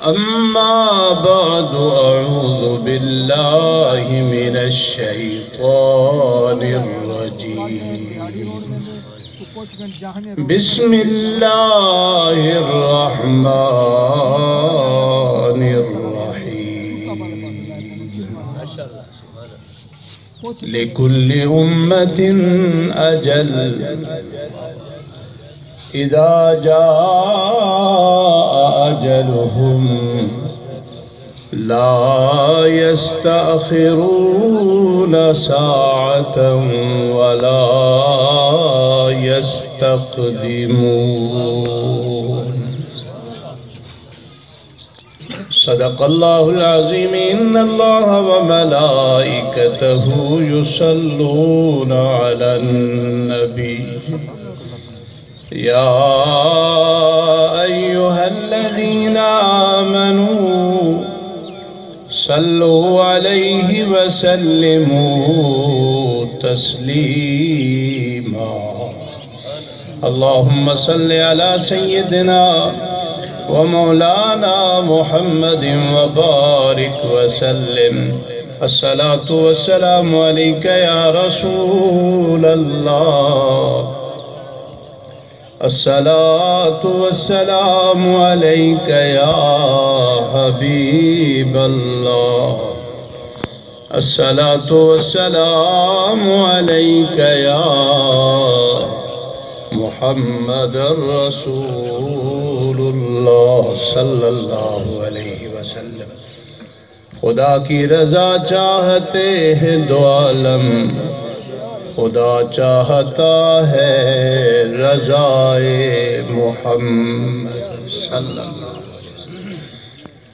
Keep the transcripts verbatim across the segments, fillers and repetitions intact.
أما بعد، أعوذ بالله من الشيطان الرجيم. بسم الله الرحمن الرحيم. لكل أمة أجل، إذا جاء أجلهم لا يستأخرون ساعة ولا يستقدمون. صدق الله العظيم. إن الله وملائكته يصلون على النبي. يا أيها الذين آمنوا صلوا عليه وسلموا تسليما. اللهم صل على سيدنا ومولانا محمد وبارك وسلم. الصلاة والسلام عليك يا رسول الله. الصلاة والسلام عليك يا حبيب الله. الصلاة والسلام عليك يا محمد رسول الله صلى الله عليه وسلم. خدا کی رضا چاہتے ہیں دو عالم، خدا چاہتا ہے رضائے محمد صلی اللہ علیہ وسلم۔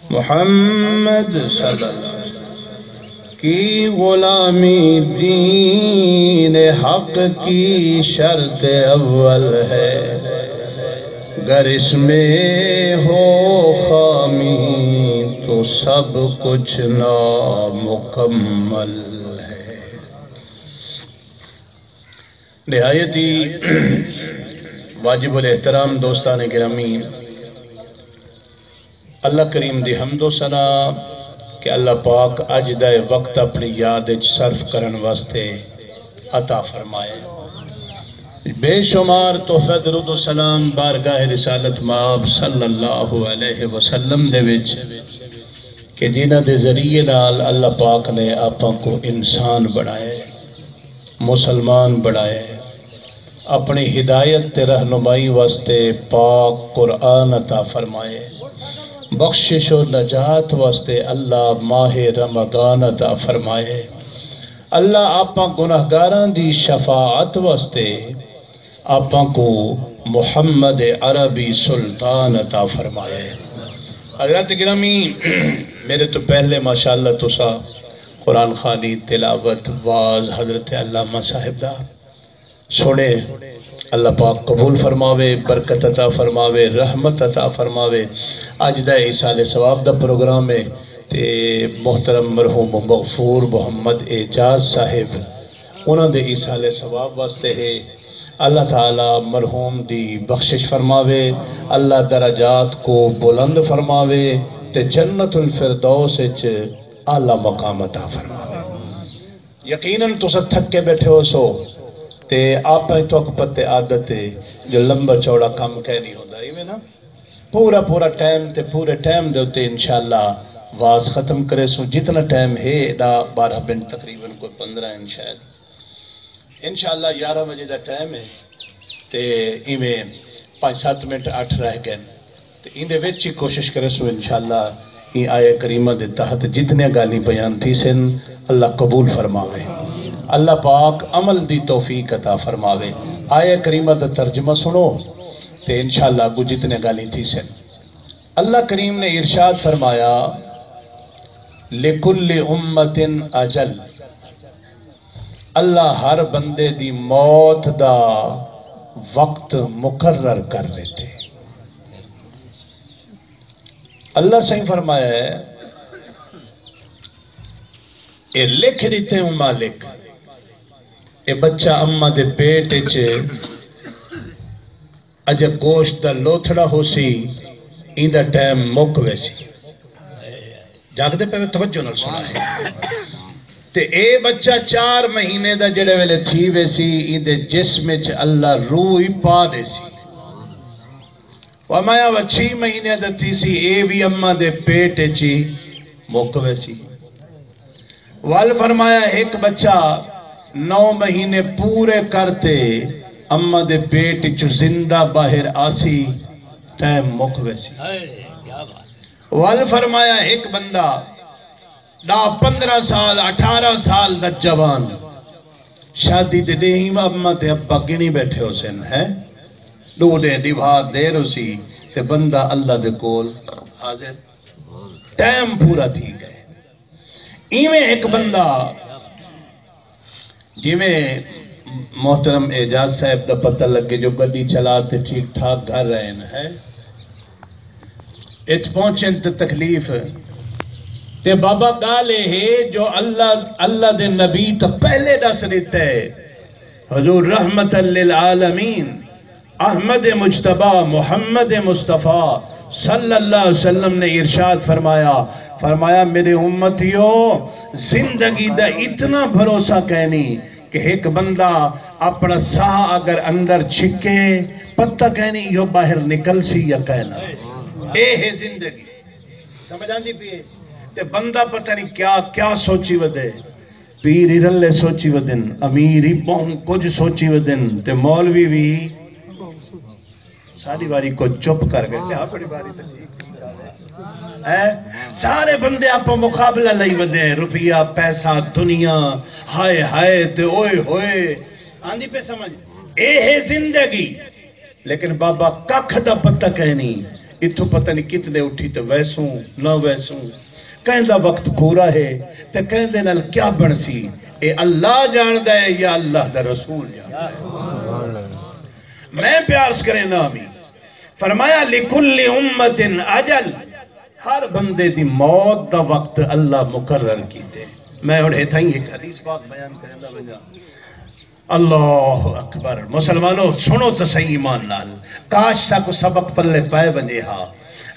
محمد صلی اللہ علیہ وسلم کی غلامی دین حق کی شرط اول ہے، گر اس میں ہو خامی تو سب کچھ نامکمل ہے۔ نہایت ہی واجب الاحترام دوستان گرامی، اللہ کریم دی حمد و ثنا کہ اللہ پاک اڄ دا اے وقت اپݨی یاد اچ صرف کرݨ واسطے عطا فرمائے۔ بے شمار تحفہ درود و سلام بارگاہ رسالت مآب صلی اللہ علیہ وسلم دے وچ کہ جنہاں دے ذریعے نال اللہ پاک نے آپاں کو انسان بݨائے، مسلمان بݨائے، اپݨی ہدایت تے رہنمائی واسطے پاک قرآن عطا فرمائے، بخشش و نجات واسطے اللہ ماہ رمضان عطا فرمائے۔ اللہ آپاں گناہگاراں دی شفاعت واسطے آپاں کو محمد عربی سلطان عطا فرمائے۔ حضرات گرامی، میرے تو پہلے ماشاءاللہ تساں قرآن خوانی، تلاوت، وعظ حضرت علامہ صاحب دا سݨے، اللہ پاک قبول فرماوے، برکت عطا فرماوے، رحمت عطا فرماوے۔ اڄ دا ایصال ثواب دا پروگرام ہے تے محترم مرحوم مغفور محمد اعجاز صاحب انہاں دے ایصال ثواب واسطے ہے۔ اللہ تعالیٰ مرحوم دی بخشش فرماوے، اللہ درجات کو بلند فرماوے تے جنت الفردوس اچ اعلیٰ مقام عطا فرماوے۔ یقیناً تساں تھک کے بیٹھے ہوسو تے آپاں تہاکوں پتہ عادت ہے جو لمبا چوڑا کم کائنی ہوندا، ایویں نا؟ پورا پورا ٹائم تے پورے ٹائم دے اتے انشاءاللہ وعظ ختم کریسوں۔ جتنا ٹائم ہے، ݙاہ ٻارہ منٹ، تقریباً کوئی پندرہ ہن شاید۔ انشاءاللہ یارہ وڄے دا ٹائم ہے تے ایویں پنج ست منٹ اٹھ رہ ڳئن تے ایندے وچ ہی کوشش کریسوں انشاءاللہ ایں آیہ کریمہ دے تحت جتنیاں ڳالھیں بیان تھیسن، اللہ قبول فرماوے۔ اللہ پاک عمل دی توفیق عطا فرماوے۔ آیہ کریمہ دا ترجمہ سݨو تے انشاءاللہ اڳوں جتنیاں ڳالھیں تھیسن۔ اللہ کریم نے ارشاد فرمایا، لکل امۃ اجل، اللہ ہر بندے دی موت دا وقت مقرر کر ݙتے۔ اللہ سائیں فرمایا ہے، اے لکھ ݙتے ہوں مالک، اے بچہ اماں دے پیٹ اچ اڄ گوشت دا لوتھڑا ہوسی، ایندا ٹائم مک ویسی۔ جاگدے پئے وے؟ توجہ نال سݨا ہے۔ تے اے بچہ چار مہینے دا جڑے ویلے تھی ویسی، ایندے جسم اچ اللہ روح ہی پا ݙیسی۔ فرمایا، وہ چھی مہینے دا تھیسی، اے وی اماں دے پیٹ اچ ہی مک ویسی۔ ول فرمایا، ہک بچہ نو مہینے پورے کر تے اماں دے پیٹ اچوں زندہ باہر آسی، ٹائم مک ویسی۔ ول فرمایا، ہک بندہ ݙاہ پندرہ سال، اٹھارہ سال دا جوان، شادی دے ݙینہہ اماں تے ابا گݨی ٻیٹھے ہوسن، ہیں؟ ݙو ݙینہہ ݙیوار دیر ہوسی تے بندہ اللہ دے کول حاضر، ٹائم پورا تھی ڳئے۔ ایویں ہک بندہ، جیویں محترم اعجاز صاحب دا پتہ لڳے جو گݙی چلا تے ٹھیک ٹھاک گھر آئن، ہیں؟ اتھ پہنچن تے تکلیف۔ تے بابا، ڳالھ اے ہے جو اللہ، اللہ دے نبی تاں پہلے ݙس ݙتا ہے، حضور رحمت للعالمین احمد مجتبیٰ محمد مصطفیٰ صلی اللہ علیہ وسلم نے ارشاد فرمایا، فرمایا، میرے امتیو، زندگی دا اتنا بھروسہ کائنی کہ ہک بندہ اپݨا ساہ اگر اندر چھکے، پتہ کائنی ایہو ٻاہر نکلسی یا کائنا۔ اے ہے زندگی۔ سمجھ آندی پئی ہے؟ تے بندہ پتہ نہیں کیا کیا سوچی ودے۔ پیر ہی رلے سوچی ودن، امیر ہی ٻہوں کجھ سوچی ودن، تے مولوی وی۔ ساری واری کجھ چپ کر ڳئے۔ تے اپݨی واری تے ٹھیک ٹھیک آ ڳئے۔ ہیں؟ سارے بندے آپاں مقابلہ لئی ودے ہیں، روپیہ، پیسہ، دنیا، ہائے ہائے تے اوئے ہوئے۔ آندی پئی سمجھ؟ اے ہے زندگی۔ لیکن بابا، ککھ دا پتہ کائنی، اتھوں پتہ نہیں کتنے اٹھی تے ویسوں، نہ ویسوں، کہیں دا وقت پورا ہے تے کہیں دے نال کیا بݨسی، اے اللہ ڄاݨدا ہے یا اللہ دا رسول ڄاݨدا ہے۔ میں پیا عرض کریندا ہمی، فرمایا، لکل امۃ اجل، ہر بندے دی موت دا وقت اللہ مقرر کیتے۔ میں ہݨ اتھائیں ہک حدیث پاک بیان کریندا ونڄاں۔ اللہ اکبر۔ مسلمانو، سݨو تاں صحیح ایمان نال، کاش ساکوں سبق پلے پئے ونڄے ہا۔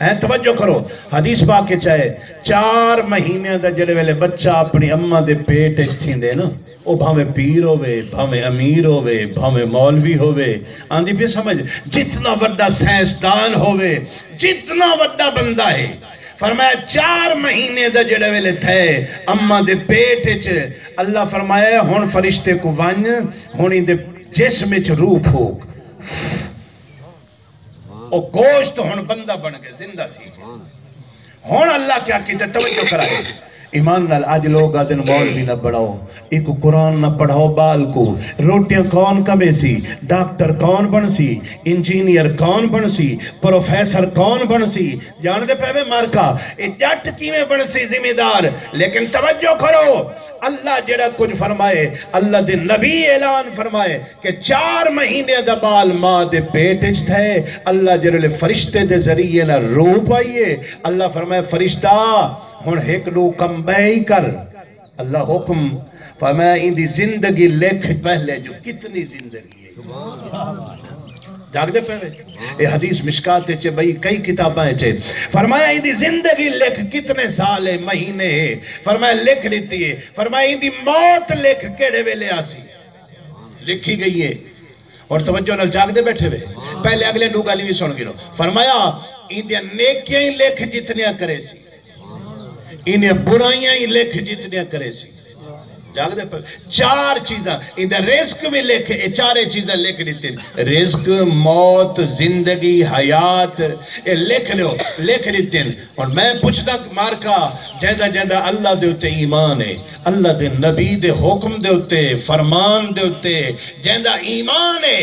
ہیں، توجہ کرو، حدیث پاک اچ آئے، چار مہینے دا جڑے ویلے بچہ اپݨی اماں دے پیٹ اچ تھیندے نا، او بھاویں پیر ہووے، بھاویں امیر ہووے، بھاویں مولوی ہووے، آندی پئی سمجھ، جتنا وݙا سائنسدان ہووے، جتنا وݙا بندہ ہے، فرمایا، چار مہینے دا جڑے ویلے تھئے اماں دے پیٹ اچ، اللہ فرمایا، ہݨ فرشتے کوں ونڄ، ہݨ ایندے جسم اچ روح پھوک۔ او گوشت ہݨ بندہ بݨ ڳئے، زندہ تھی ڳئے۔ ہݨ اللہ کیا کیتے؟ توجہ کرائے۔ ایمان نال، اڄ لوگ آہدن، مولوی نہ بݨاؤ، ایکوں قرآن نہ پڑھاؤ، ٻال کوں روٹیاں کون کمیسی، ڈاکٹر کون بݨسی، انجینئر کون بݨسی، پروفیسر کون بݨسی؟ ڄاݨدے پئے وے مارکا، اے ڄٹ کیویں بݨسی ذمہ دار؟ لیکن توجہ کرو، اللہ جڑا کجھ فرمائے، اللہ دے نبی اعلان فرمائے کہ چار مہینے دا ٻال ماں دے پیٹ اچ تھئے، اللہ جڑے فرشتے دے ذریعے نال روح پائیے، اللہ فرمائے، فرشتہ، ہݨ ہک ݙو کم ٻئے ہی کر۔ اللہ حکم فرمایا، ایندی زندگی لکھ پہلے جو کتنی زندگی ہے۔ جاڳدے پئے وے؟ اے حدیث مشکات اچ ہے، ٻئی کئی کتاباں اچ ہے۔ فرمایا، ایندی زندگی لکھ، کتنے سال ہے، مہینے ہے۔ فرمایا، لکھ ݙتی ہے۔ فرمایا، ایندی موت لکھ، کیڑھے ویلے آسی۔ لکھی ڳئی ہے۔ ہݨ توجہ نال جاڳدے ٻیٹھے وے؟ پہلے اڳلے ݙو ڳالھیں وی سݨ گھنو۔ فرمایا، ایندیاں نیکیاں ہی لکھ جتنیاں کریسی۔ ایندیاں برائیاں ہی لکھ جتنیاں کریسی۔ جاڳدے پئے؟ چار چیزاں، ایندا رزق وی لکھ، اے چارے چیزاں لکھ ݙتن۔ رزق، موت، زندگی، حیات، اے لکھ ݙیو، لکھ ݙتن۔ ہݨ میں پچھدا مارکا، جیندا جیندا اللہ دے اتے ایمان ہے، اللہ دے نبی دے حکم دے اتے، فرمان دے اتے جیندا ایمان ہے،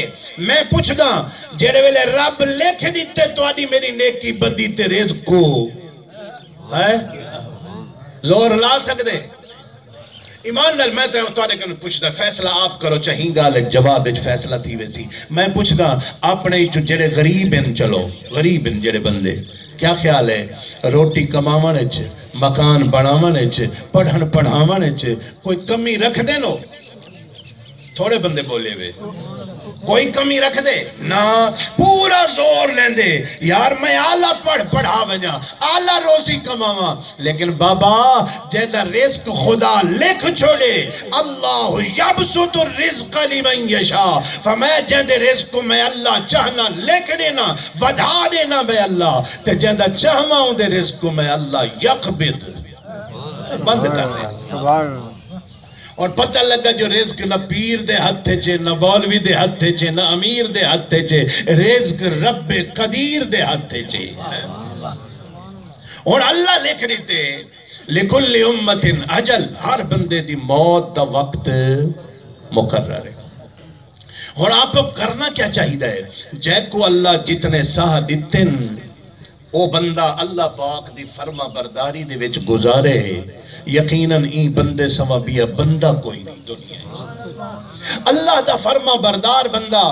میں پچھدا، جیڑھے ویلے رب لکھ ݙتے تہاݙی میری نیکی بدی تے رزق کو، ہے؟ زور لا سڳدے؟ ایمان نال میں تے تہاݙے کنوں پچھدا، فیصلہ آپ کرو، چاہیں ڳالھ اچ جواب اچ فیصلہ تھی ویسی۔ میں پچھدا، اپݨے اچوں جیڑھے غریب ہن، چلو غریب ہن جیڑھے بندے، کیا خیال ہے روٹی کماوݨ اچ، مکان بݨاوݨ اچ، پڑھݨ پڑھاوݨ اچ کوئی کمی رکھدن او؟ تھوڑے بندے ٻولے وے، کوئی کمی رکھدے؟ نہ، پورا زور لیندے، یار میں آلہ پڑھ پڑھا ونڄاں، آلہ روزی کماواں، لیکن بابا، جیندا رزق خدا لکھ چھوڑے، اللہ یبسط الرزق لمن یشاء، فرمایا جیندے رزق کوں میں اللہ چاہنا لکھ ݙینا، ودھا ݙینا میں اللہ، تے جیندا چاہواں اوندے رزق کوں میں اللہ یقبض، بند کر ݙینا۔ اور پتہ لڳا جو رزق نہ پیر دے ہتھ اچ ہے، نہ مولوی دے ہتھ اچ ہے، نہ امیر دے ہتھ اچ ہے، رزق رب قدیر دے ہتھ اچ ہے۔ ہݨ اللہ لکھ ݙتے، لکل امۃ اجل، ہر بندے دی موت دا وقت مقرر ہے۔ ہݨ آپ کرنا کیا چاہیدا ہے؟ جیکوں اللہ جتنے ساہ ݙتن، او بندہ اللہ پاک دی فرما برداری دے وچ گزارے، یقیناً ایں بندے سوا ٻیا بندہ کوئی نہیں دنیا وچ۔ اللہ دا فرما بردار بندہ،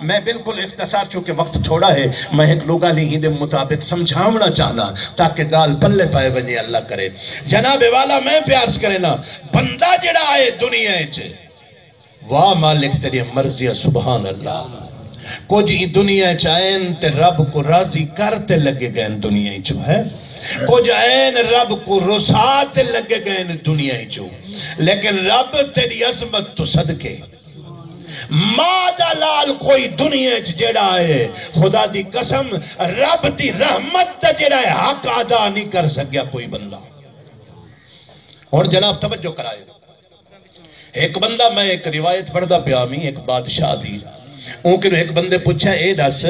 میں بالکل اختصار، چونکہ وقت تھوڑا ہے، میں ہک ݙو ڳالھیں ایندے مطابق سمجھاوݨا چاہنا تاکہ ڳالھ پلے پائے ونڄے، اللہ کرے۔ جناب والا، میں پیا عرض کرینا، بندہ جڑا آئے دنیا وچ، واہ مالک تیݙیاں مرضیاں، سبحان اللہ۔ کجھ ایں دنیا اچ آئن تے رب کوں راضی کر تے لڳے ڳئن دنیا اچوں، ہے؟ کجھ آئن رب کوں رسا تے لڳے ڳئن دنیا اچوں، لیکن رب تیݙی عظمت توں صدقے، ماں دا لال کوئی دنیا اچ جیڑھا آئے، خدا دی قسم، رب دی رحمت دا جیڑھا ہے حق ادا نہیں کر سڳیا کوئی بندہ۔ ہݨ جناب توجہ کرائے، ہک بندہ، میں ہک روایت پڑھدا پیا ہمی ہک بادشاہ دی، اوں کنوں ہک بندے پچھیا، اے ݙس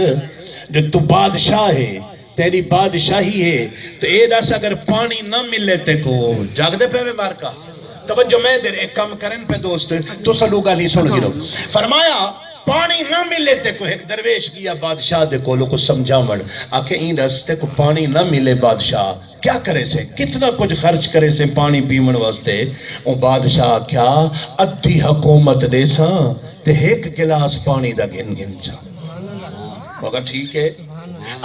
جو توں بادشاہ ہے، تیݙی بادشاہی ہے، تے اے ݙس اگر پاݨی نہ ملے تیکوں، جاڳدے پئے وے مارکا؟ توجہ میں دیر، ایک کم کرن پئے دوست، تساں ݙو ڳالھیں سݨ گھنو۔ فرمایا، پاݨی نہ ملے تیکوں، ہک درویش ڳیا بادشاہ دے کول اوکوں سمجھاوݨ، آکھے ایں ݙس تیکوں پاݨی نہ ملے بادشاہ، کیا کریسیں؟ کتنا کجھ خرچ کریسیں پاݨی پیوݨ واسطے؟ اوں بادشاہ آکھیا، ادھی حکومت ݙیساں تے ہک گلاس پاݨی دا گھن گھنساں۔ میں آکھیا، ٹھیک ہے۔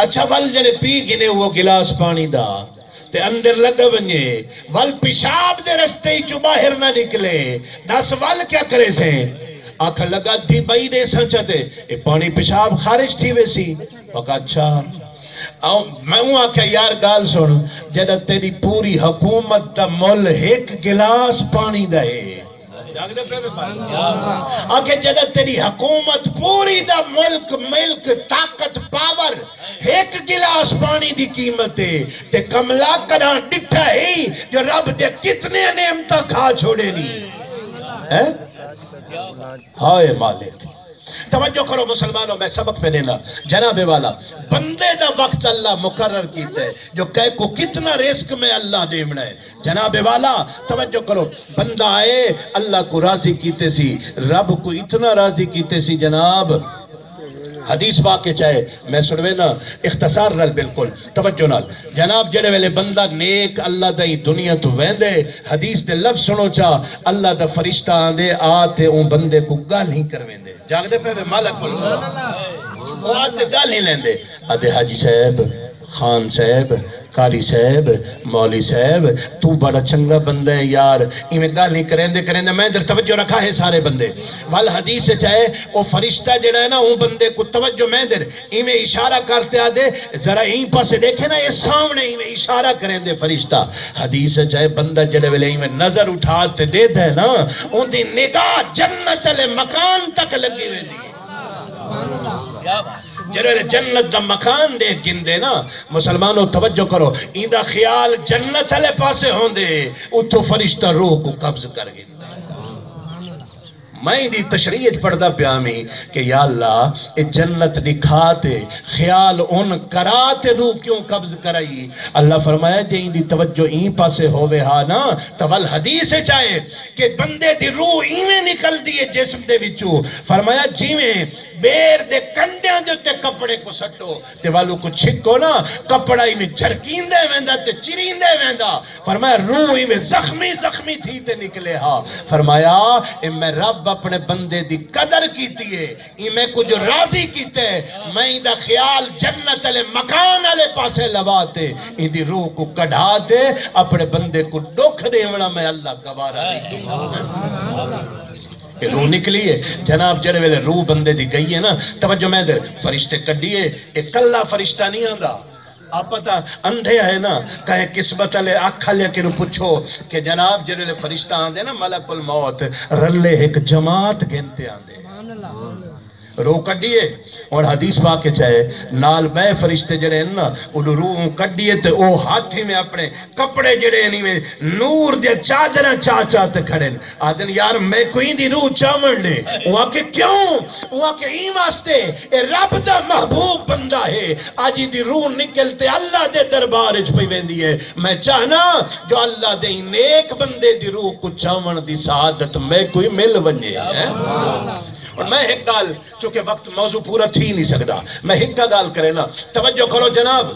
اچھا، ول جیڑھے پی گھنے او گلاس پاݨی دا تے اندر لڳا ونڄے، ول پیشاب دے رستے اچوں ٻاہر نہ نکلے، ݙس ول کیا کریسیں؟ آکھݨ لڳا، ادھی ٻئی ݙیساں چا تے اے پاݨی پیشاب خارج تھی ویسی۔ میں آکھیا، اچھا۔ او، میں اوں آکھیا، یار ڳالھ سݨ، جݙاں تیݙی پوری حکومت دا مل ہک گلاس پاݨی دا ہے۔ آکھے، جݙاں تیݙی حکومت پوری دا ملک، ملک، طاقت، پاور ہک گلاس پاݨی دی قیمت ہے، تے کملا کݙاں ݙٹھا ہئی جو رب دے کتنے نعمتاں کھا چھوڑے نی؟ ہیں؟ ہائے مالک! توجہ کرو مسلمانوں، میں سبق پیا ݙیندا۔ جناب والا، بندے دا وقت اللہ مقرر کیتا ہے جو کہیں کوں کتنا رزق میں اللہ ݙیوݨا ہے۔ جناب والا، توجہ کرو، بندہ آئے، اللہ کوں راضی کیتے سی، رب کوں اتنا راضی کیتے سی جناب۔ حدیث پاک اچ آئے، میں سݨوینا اختصار نال، بالکل توجہ نال۔ جناب، جیڑھے ویلے بندہ نیک اللہ دا ایں دنیا توں ویندے، حدیث دے لفظ سݨو چا، اللہ دا فرشتہ آندے، آ تے اوں بندے کوں ڳالھیں کرویندے۔ جاڳدے پئے وے؟ مالک بولو۔ او آ تے ڳالھیں لیندے، آہدے، حاجی صاحب، خان صاحب، قاری صاحب، مولوی صاحب، توں بڑا چنڳا بندہ ہے یار۔ ایویں ڳالھیں کریندے کریندے، میں ادھر توجہ رکھا ہے سارے بندے۔ ول حدیث اچ آئے، او فرشتہ جیڑھا ہے نا، اوں بندے کوں توجہ میں ادھر ایویں اشارہ کر تے آہدے، ذرا ایں پاسے ݙیکھے نا، اے سامݨے، ایویں اشارہ کریندے فرشتہ۔ حدیث اچ آئے، بندہ جیڑھے ویلے ایویں نظر اٹھا تے ݙیہدا ہے نا، اوندی نگاہ جنت آلے مکان تک لڳی ویندی ہے۔ جیڑھے ویلے جنت دا مکان ݙیکھ گھندے نا، مسلمانو توجہ کرو، ایندا خیال جنت آلے پاسے ہوندے، اتھوں فرشتہ روح کوں قبض کر گھندا۔ میں ایندی تشریح اچ پڑھدا پیا ہمی کہ یا اللہ، اے جنت ݙکھا تے خیال ان کرا تے روح کیوں قبض کرائی؟ اللہ فرمایا، جے ایندی توجہ ایں پاسے ہووے ہا نا، تاں ول حدیث اچ آئے کہ بندے دی روح ایویں نکلدی ہے جسم دے وچوں، فرمایا، جیویں ٻیر دے کنڈیاں دے اتے کپڑے کوں سٹو تے ول اوکوں چھکو نا، کپڑا ایویں جھرکیندے ویندا تے چریندے ویندا۔ فرمایا، روح ایویں زخمی زخمی تھی تے نکلے ہا۔ فرمایا، اے میں رب اپݨے بندے دی قدر کیتی ہے، ایں میکوں جو راضی کیتے، میں ایندا خیال جنت آلے مکان آلے پاسے لوا تے ایندی روح کوں کڈھا تے اپݨے بندے کوں ݙکھ ݙیوݨا میں اللہ گوارا نہیں کیتا۔ روح نکلی ہے۔ جناب، جیڑھے ویلے روح بندے دی گئی ہے نا، توجہ میں دے، فرشتے کڈی ہے، اے کلا فرشتہ نہیں آندا۔ آپاں تاں اندھے ہیں نا، کہیں قسمت والے اکھ والے کنوں پچھو کہ جناب، جیڑھے ویلے فرشتہ آندے نا، ملک الموت، رلے ہک جماعت گھن تے آندے۔ روح کڈی ہے۔ ہن حدیث پاک اچ ہے، نال بئے فرشتے جیڑھے ہن نا، اڈوں روح کڈی ہے تے او ہتھ ہی میں اپنے کپڑے جیڑھے ہن، ایویں نور دیاں چادراں چا چا تے کھڑے ہن۔ آہدن، یار، میکوں ایندی روح چاوݨ ݙے۔ اوں آکھے، کیوں؟ اوں آکھے، ایں واسطے، اے رب دا محبوب بندہ ہے، اڄ ایندی روح نکل تے اللہ دے دربار اچ پئی ویندی ہے۔ میں چاہنا جو اللہ دے ایں نیک بندے دی روح کوں چاوݨ دی سعادت میکوں ہی مل ونڄے۔ ہن میں ہک ڳالھ، چونکہ وقت، موضوع پورا تھی نہیں سڳدا، میں ہک ڳالھ کرینا، توجہ کرو جناب۔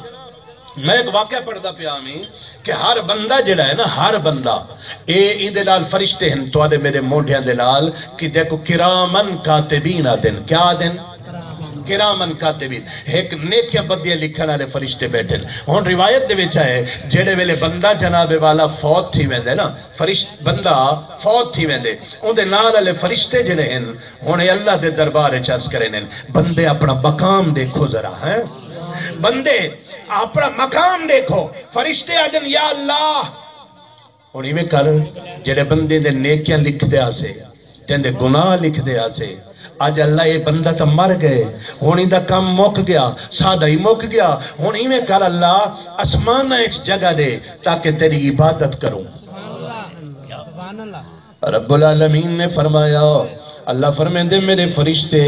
میں ایک واقعہ پڑھدا پیا ہاں کہ ہر بندہ جیڑھا ہے نا، ہر بندہ، اے ایندے نال فرشتے ہن، تہاݙے میݙے مونڈھیاں دے نال، کہ جیکوں کرامن کاتبین آہدن۔ کیا آہدن؟ کرامن کاتبین۔ ہک نیکیاں بدیاں لکھݨ والے فرشتے ٻیٹھے ہن۔ ہن روایت دے وچ ہے، جیڑھے ویلے بندہ جناب والا فوت تھی ویندے نا، فرشت، بندہ فوت تھی ویندے، اوندے نال والے فرشتے جیڑھے ہن، ہن اے اللہ دے دربار اچ عرض کریندن، بندے اپݨا مقام ݙیکھو ذرا، ہیں؟ بندے اپݨا مقام ݙیکھو۔ فرشتے آہدن، یا اللہ، ہن ایویں کر، جیڑھے بندے دے نیکیاں لکھدے ہاسے، تیندے گناہ لکھدے ہاسے، اڄ اللہ اے بندہ تاں مر ڳئے، ہن ایندا کم مک ڳیا، ساݙا ہی مک ڳیا۔ ہن ایویں کر اللہ، اسماناں اچ جگہ ݙے تاکہ تیری عبادت کروں۔ رب العالمین نے فرمایا، اللہ فرمیندے، میرے فرشتے،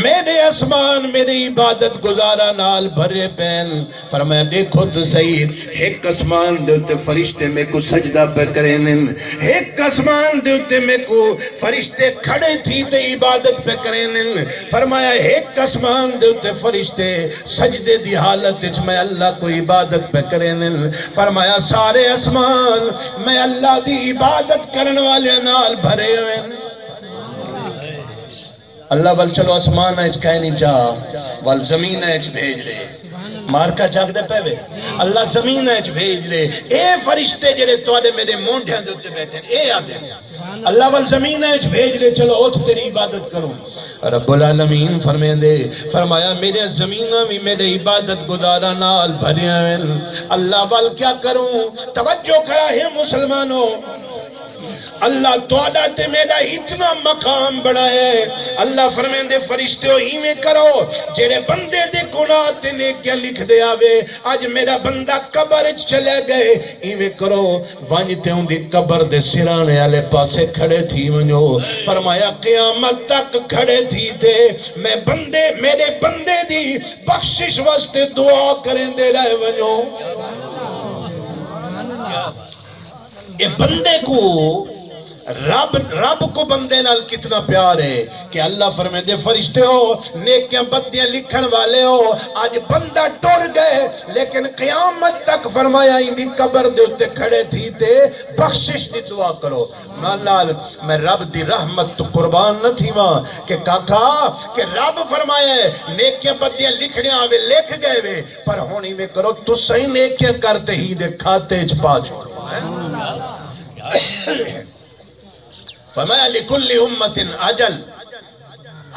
میرے آسمان میری عبادت گزاراں نال بھرے پئن۔ فرمایا، ݙیکھو تاں سہی، ہک آسمان دے اتے فرشتے میکوں سجدہ پئے کریندن، ہک آسمان دے اتے میکوں فرشتے کھڑے تھی تے عبادت پئے کریندن۔ فرمایا، ہک آسمان دے اتے فرشتے سجدے دی حالت اچ میں اللہ کوں عبادت پئے کریندن۔ فرمایا، سارے آسمان میں اللہ دی عبادت کرݨ والیاں نال بھرے ہوئے ہن۔ اللہ ول چلو آسماناں اچ کائنی جا، ول زمیناں اچ بھیج ݙے۔ مارکا جاڳدے پئے وے؟ اللہ زمیناں اچ بھیج ݙے۔ اے فرشتے جیڑھے تہاݙے میݙے مونڈھیاں دے اتے ٻیٹھے ہن، اے آہدن۔ اللہ ول زمیناں اچ بھیج ݙے، چلو اٹھ تیری عبادت کروں۔ رب العالمین فرمیندے، فرمایا، میݙیاں زمیناں وی میݙے عبادت گزاراں نال بھریاں ہن۔ اللہ ول کیا کروں؟ توجہ کرا ہے مسلمانو، اللہ تہاݙا تے میݙا اتنا مقام بݨایا ہے۔ اللہ فرمیندے، فرشتیو، ایویں کرو، جیڑھے بندے دے گناہ تے نیکیاں لکھدے آوے، اڄ میݙا بندہ قبر اچ چلے ڳئے، ایویں کرو، ونڄ تے اوندی قبر دے سراݨے آلے پاسے کھڑے تھی ونڄو۔ فرمایا، قیامت تک کھڑے تھی تے میں بندے، میݙے بندے دی بخشش واسطے دعا کریندے رہ ونڄو۔ اے بندے کوں رب، رب کوں بندے نال کتنا پیار ہے کہ اللہ فرمیندے، فرشتے ہو، نیکیاں بدیاں لکھݨ والے ہو، اڄ بندہ ٹر ڳئے، لیکن قیامت تک، فرمایا، ایندی قبر دے اتے کھڑے تھی تے بخشش دی دعا کرو۔ نال نال میں رب دی رحمت توں قربان نہ تھیواں کہ کاکا، کہ رب فرمایا ہے، نیکیاں بدیاں لکھݨیاں آوے، لکھ ڳئے وے، پر ہݨ ایویں کرو، تساں ہی نیکیاں کر تے ہی دے کھاتے اچ پا چھوڑو۔ فرمایا، لکل امۃ اجل،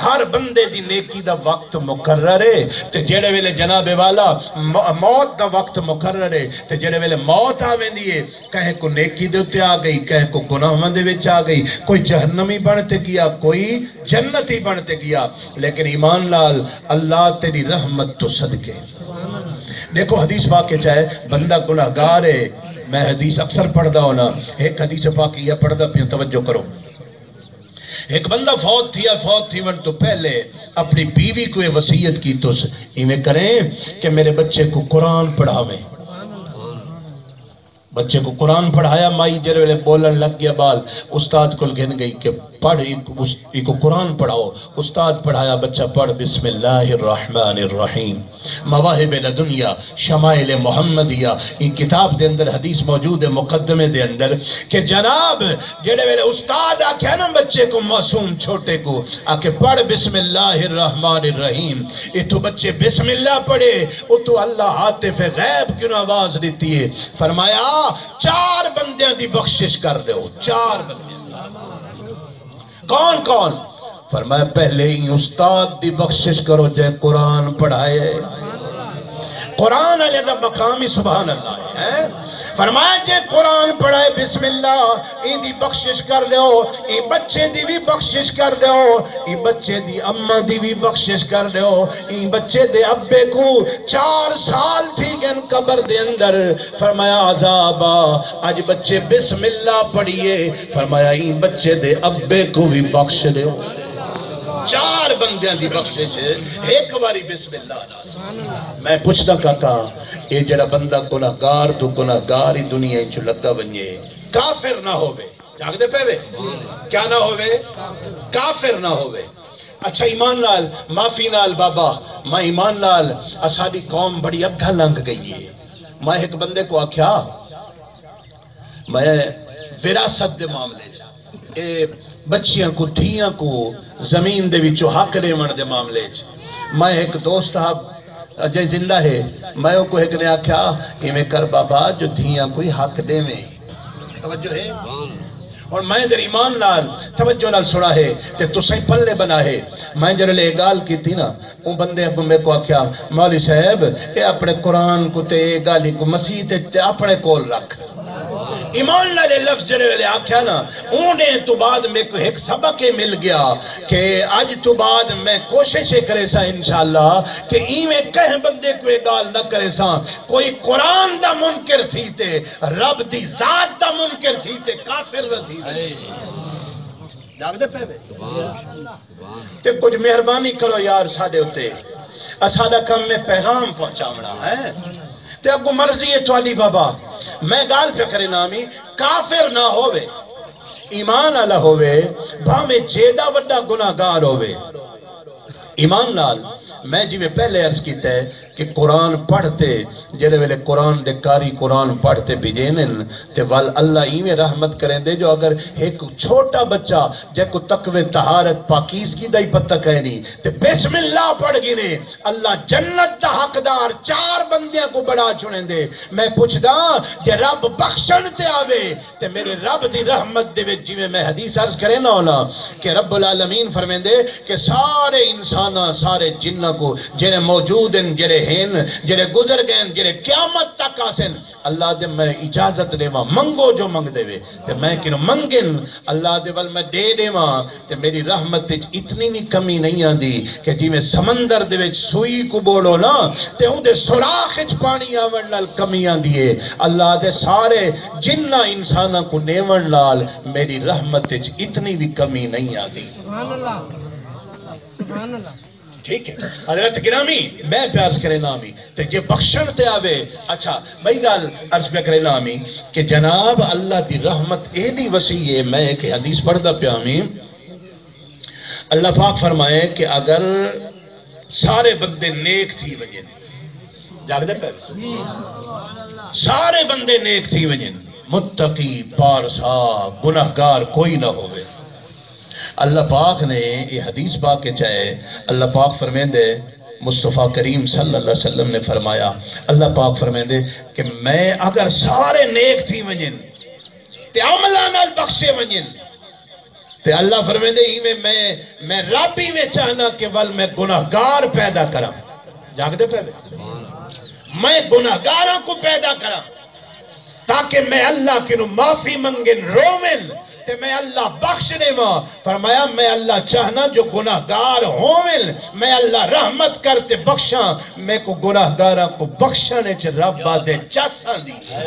ہر بندے دی نیکی دا وقت مقرر ہے۔ تے جیڑھے ویلے جناب والا م-، موت دا وقت مقرر ہے، تے جیڑھے ویلے موت آ ویندی ہے، کہیں کوں نیکی دے اتے آ ڳئی، کہیں کوں گناہاں دے وچ آ ڳئی، کوئی جہنمی بݨ تے ڳیا، کوئی جنتی بݨ تے ڳیا، لیکن ایمان نال اللہ تیری رحمت توں صدقے۔ ݙیکھو حدیث پاک اچ ہے، بندہ گناہگار ہے، میں حدیث اکثر پڑھدا ہونا، ہک حدیث پاک ایہا پڑھدا پیاں، توجہ کرو۔ ہک بندہ فوت تھیا، فوت تھیوݨ توں پہلے اپݨی بیوی کوں اے وصیت کیتس، ایویں کریں کہ میرے بچے کوں قرآن پڑھاویں۔ بچے کوں قرآن پڑھایا، مائی جیڑھے ویلے ٻولݨ لڳ ڳیا ٻال، استاد کول گھن ڳئی کہ پڑھ، ایک-، اس-، ایکوں قرآن پڑھاؤ۔ استاد پڑھایا، بچہ پڑھ، بسم اللہ الرحمن الرحیم، مواہب لدنیہ، شمائل محمدیہ، ایں کتاب دے اندر حدیث موجود ہے، مقدمے دے اندر، کہ جناب جیڑھے ویلے استاد آکھیا نا بچے کوں، معصوم چھوٹے کوں، آکھے، پڑھ بسم اللہ الرحمن الرحیم، اتھوں بچے بسم اللہ پڑھے، اتھوں اللہ ہاتف غیب کنوں آواز ݙتی ہے، فرمایا، چار بندیاں دی بخشش کر ݙیو، چار بندیاں۔ کون کون؟ فرمایا، پہلے ہی استاد دی بخشش کرو جے قرآن پڑھائے۔ قرآن والے دا مقام ہی سبحان اللہ ہے۔ فرمایا، جے قرآن پڑھائے، بسم اللہ، این دی بخشش کر دیو، این بچے دی بھی بخشش کر دیو، این بچے دی اماں دی بھی بخشش کر دیو، این بچے دے ابے کو چار سال تھی گن قبر دے اندر۔ فرمایا، عذاب آ، اج بچے بسم اللہ پڑھیے۔ فرمایا، این بچے دے ابے کو بھی بخش دیو۔ چار بندیاں دی بخشش ایک واری بسم اللہ نال۔ میں پچھدا کاکا، اے جڑا بندہ گناہگار تو گناہگار ہی دنیا وچ لگا ونجے، کافر نہ ہووے، جاگدے پے وے؟ کیا نہ ہووے؟ کافر نہ ہووے۔ اچھا، ایمان نال، معافی نال بابا، میں ایمان نال، اساڈی قوم بڑی اگھا لنگھ گئی ہے۔ میں ایک بندے کو آکھیا، میں وراثت دے معاملے چ، اے بچیاں کو، دھیاں کو زمین دے وچوں حق لیوݨ دے معاملے چ، میں ایک دوست صاحب اجے زندہ ہے، میں اوکوں ہک نے آکھیا، ایویں کر بابا جو دھیاں کوئی حق ݙیویں۔ توجہ ہے؟ ہݨ میں تیرے ایمان نال، توجہ نال سݨا ہے تے تساں ہی پلے بنا ہے۔ میں جڑے لے ڳالھ کیتی نا، اوں بندے اڳوں میکوں آکھیا، مولوی صاحب، اے اپݨے قرآن کوں تے اے ڳالھیں کوں مسیت اچ تے اپݨے کول رکھ۔ ایمان نال اے لفظ جڑے ویلے آکھیا نا، اوں ݙینھ توں بعد میکوں ہک سبق اے مل ڳیا کہ اڄ توں بعد میں کوشش اے کریساں انشاءاللہ کہ ایویں کہیں بندے کوں اے ڳالھ نہ کریساں۔ کوئی قرآن دا منکر تھی تے، رب دی ذات دا منکر تھی تے کافر نہ تھی ونڄے۔ جاڳدے پئے وے؟ تے کجھ مہربانی کرو یار ساݙے اتے، اساݙا کم اے پیغام پہنچاوݨا ہے۔ تے اڳوں مرضی اے تہاݙی بابا، میں ڳالھ پیا کرینداں ہمی، کافر نہ ہووے، ایمان آلا ہووے، بھاویں جیݙا وݙا گناہگار ہووے۔ ایمان نال، میں جیویں پہلے عرض کیتا ہے کہ قرآن پڑھ تے، جیڑھے ویلے قرآن دے قاری قرآن پڑھ تے بھیجیندن تے ول اللہ ایویں رحمت کریندے جو اگر ہک چھوٹا بچہ جیکوں تقوی طہارت پاکیزگی دا ہی پتہ کائنی تے بسم اللہ پڑھ گھنے، اللہ جنت دا حقدار چار بندیاں کوں بݨا چھوڑیندے۔ میں پچھداں، جے رب بخشݨ تے آوے تے میرے رب دی رحمت دے وچ، جیویں میں حدیث عرض کرینداں ہونداں کہ رب العالمین فرمیندے کہ سارے انساناں، سارے جناں کوں، جیڑھے موجود ہن، جیڑھے ہن، جیڑھے گزر ڳئے ہن، جیڑھے قیامت تک آسن، اللہ دے میں اجازت ݙیواں، منگو جو منگدے وے، تے میں کنوں منگن، اللہ دے ول میں ݙے ݙیواں۔ تے میری رحمت وچ اتنی وی کمی نہیں آندی کہ جیویں سمندر دے وچ سوئی کوں ٻوڑو نا، تے اوندے سوراخ وچ پاݨی آوݨ نال کمی آندی ہے۔ اللہ دے سارے جناں انساناں کوں ݙیوݨ نال میری رحمت وچ اتنی وی کمی نہیں آندی۔ سبحان اللہ۔ سبحان اللہ۔ ٹھیک ہے حضرت گرامی، میں پیا عرض کرینداں ہمی تے جے بخشݨ تے آوے، اچھا، ٻئی ڳالھ عرض پیا کرینداں ہمی کہ جناب اللہ دی رحمت ایݙی وسیع ہے۔ میں ہک حدیث پڑھدا پیا ہمی، اللہ پاک فرمائے کہ اگر سارے بندے نیک تھی ونڄن، جاڳدے پئے؟ سارے بندے نیک تھی ونڄن، متقی، پارسا، گناہگار کوئی نہ ہووے۔ اللہ پاک نے یہ حدیث پاک کے چاہے، اللہ پاک فرمیندے، مصطفیٰ کریم صلی اللہ علیہ وسلم نے فرمایا، اللہ پاک فرمیندے کہ میں اگر سارے نیک تھی ونڄن تے عملاں نال بخشے ونڄن، تے اللہ فرمیندے، ایویں میں، میں رب ایویں چاہنا کہ ول میں گناہگار پیدا کراں۔ جاڳدے پئے وے؟ میں گناہگاراں کو پیدا کراں تاکہ میں اللہ کنوں معافی منگن، روون، تے میں اللہ بخش ݙیواں۔ فرمایا، میں اللہ چاہنا جو گناہگار ہوون، میں اللہ رحمت کر تے بخشاں۔ میکوں گناہگاراں کو بخشݨ وچ رب آدھے چس آندی ہے۔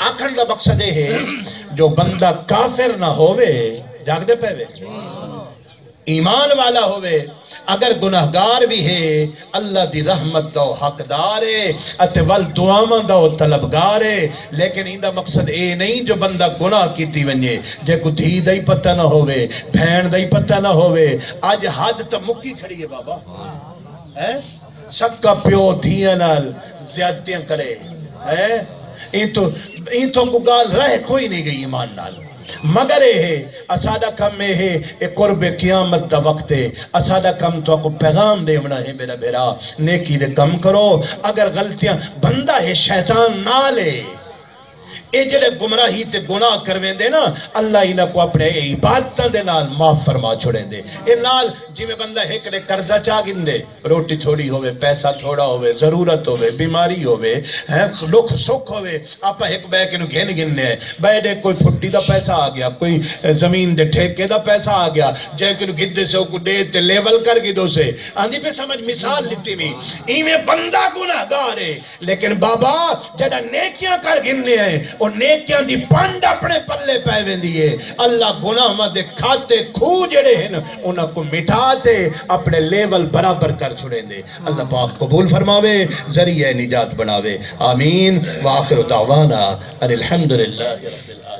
آکھݨ دا مقصد اے ہے جو بندہ کافر نہ ہووے، جاڳدے پئے وے، ایمان والا ہووے، اگر گناہگار وی ہے، اللہ دی رحمت دا او حقدار ہے اتے ول دعاواں دا او طلبگار ہے۔ لیکن ایندا مقصد اے نہیں جو بندہ گناہ کیتی ونڄے، جیکوں دھی دا ہی پتہ نہ ہووے، بھیݨ دا ہی پتہ نہ ہووے۔ اڄ حد تاں مکی کھڑی ہے بابا، ہیں؟ سکا پیو دھیاں نال زیادتیاں کرے، ہیں؟ ایں تو، ایں تو کو ڳالھ رہ کوئی نہیں ڳئی ایمان نال۔ مگر اے ہے، اساݙا کم اے ہے، اے قرب قیامت دا وقت ہے، اساݙا کم تہاکوں پیغام ݙیوݨا ہے، میرا بھیرا، نیکی دے کم کرو۔ اگر غلطیاں، بندہ ہے شیطان نال ہے، اے جڑے گمراہی تے گناہ کرویندے نا، اللہ انہاں کو اپنے عبادتاں دے نال معاف فرما چھوڑیندے۔ اے نال جویں بندہ ہک نے قرضہ چا گھندے، روٹی تھوڑی ہووے، پیسہ تھوڑا ہووے، ضرورت ہووے، بیماری ہووے، ہیں، ݙکھ سکھ ہووے، آپاں ہک ٻئے کنوں گھن گھننے ہیں۔ ٻئے ݙے کوئی پھٹی دا پیسہ آ ڳیا، کوئی زمین دے ٹھیکے دا پیسہ آ ڳیا، جیں کنوں گھدے سے اوکوں ݙے تے لیول کر گھدو سے۔ آندی پئی سمجھ؟ مثال ݙتی وی۔ ایویں بندہ گناہگار ہے، لیکن بابا، جݙاں نیکیاں کر گھننے ہیں، او نیکیاں دی پنڈ اپݨے پلے پئے ویندی ہے۔ اللہ گناہاں دے کھاتے کھوہ جڑے ہن، انہاں کوں مٹا تے اپݨے لیول برابر کر چھڑیندے۔ اللہ پاک قبول فرماوے، ذریعہ نجات بݨاوے۔ آمین۔ وآخر دعوانا ان الحمد للہ رب العالمین۔